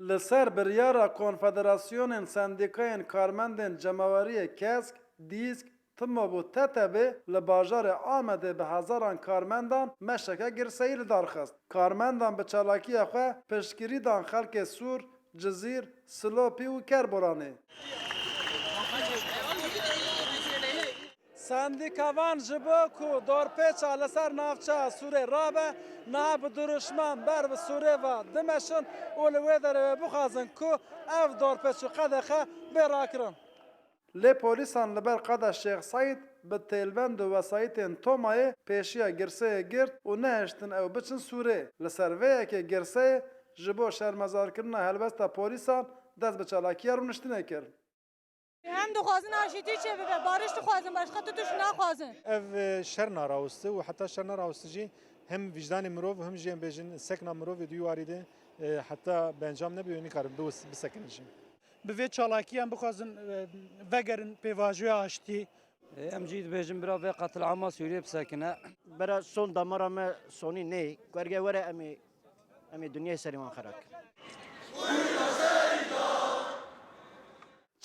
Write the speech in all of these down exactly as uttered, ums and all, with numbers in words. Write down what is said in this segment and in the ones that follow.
Li ser biryara Konfederasyonên Sendîkayên Karmendên Cemaweriyê, KESK, DÎSK, TMOB û TTB'ê, li bajarê Amedê bi hezaran karmendan meşeke girseyî li dar xist. Karmendan bi çalakiya xwe piştgirî dan xelkê Sûr, Cizîr, Silopî û Kerboranê. Sendîkavan ji bo ku dorpêça li ser navçeya Sûrê rabe, niha bi dirûşman ber bi Sûrê ve dimeşin û li wê derê wê bixwazin ku ev dorpêç û qedexe bê rakirin. Lê polîsan li ber qada Şêx Seîd bi têlvend û wesayîtên Tomayê pêşiya girseyê girt û nehiştin ew biçin Sûrê. Li ser vê yekê girseyê ji bo şermezarkirina helwesta polîsan dest bi çalakiya rûniştinê kir. Em dixwazin aşîtî çêbibe, barîş dixwazin, başqa tu tişt naxwazin. Ev, e, şer narawiste û heta şer narawiste jî hem vîcdanê mirov û hem jî em bêjin sekna mirovê di wî warî de, e, heta bi encam nebiyo, nikarin biwis-, bisekinin jî. Bi vê çalakî em bixwazin, e, vegerin pêvajoya aştî. Em jî dibêjin bira vê qetilama Sûriyê bisekine. Bera son damara me sonî neyê. Ku erge were em ê, em ê dinyayê serê wan xera kin.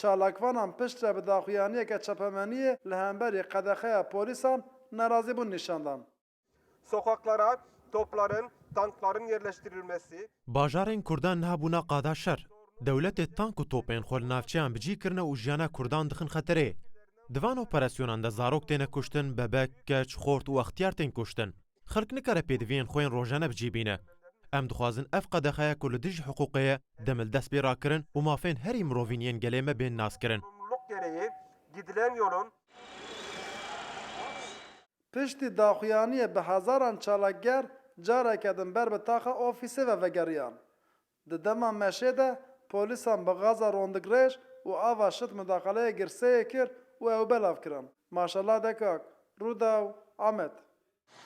Çalakvanan piştre bi daxuyaniyeke çapemeniyê li hemberî qedexeya polîsan nerazîbûn nîşan dan. Sokaklara topların, tankların yerleştirilmesi. Bajarên Kurdan niha bûne qada şer. Dewletê tank û topên xwe li navçeyan bi cî kirine û jiyana Kurdan dixin xeterê. Di van operasyonan de zarok têne kuştin, bebek, keç, xort û extiyar tên kuştin. Xelk nikare pêdiviyên xwe yên rojane bi cî bîne. Em dixwazin ev qedexeya ku li dijî hiqûqê ye, demildest bê rakirin û mafên herî mirovîn yên gelê me bên naskirin. Sorumluluk gereği gidilen yolun Piştî daxuyaniyê bi hezaran çalakger careke din ber bi taxa ofîsê ve vegeriyan. Di dema meşê de polîsan bi gaza rondikrêj û ava şit mudaxaleyê girseyê kir û ew belav kirin. Maşallah Dekak, Rûdaw, Amed.